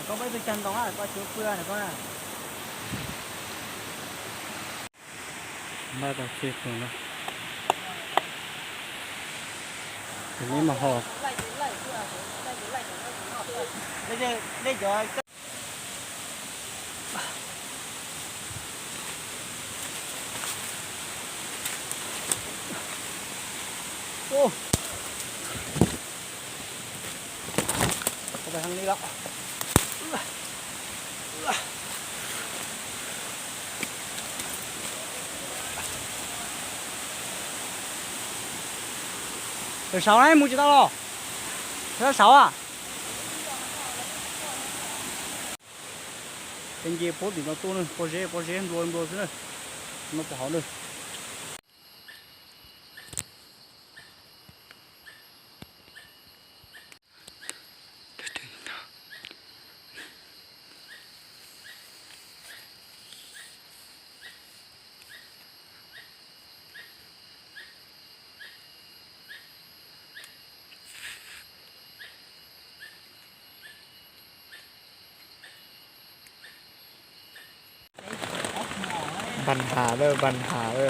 Con mới tôi chân con á, con sửa xưa này con á. Ba tàu xếp rồi đó. Cái này mà họ. Đây, đây, đây, đây. Ô. ເຂົ້າໄປທາງນີ້ລະ. ເອົາເສົາໃຫ້ໝູ່ຈິຕາຫຼໍ ເອົາເສົາອະ. ເປັນເຢໂພດນີ້ເນາະ ຕູ້ໜຶ່ງ ໂປເຈ ໂປເຈ ໂດນ ໂດນ ໂດນ ພວກເຮົາເດີ. ບັນຫາເດີ ບັນຫາເດີ.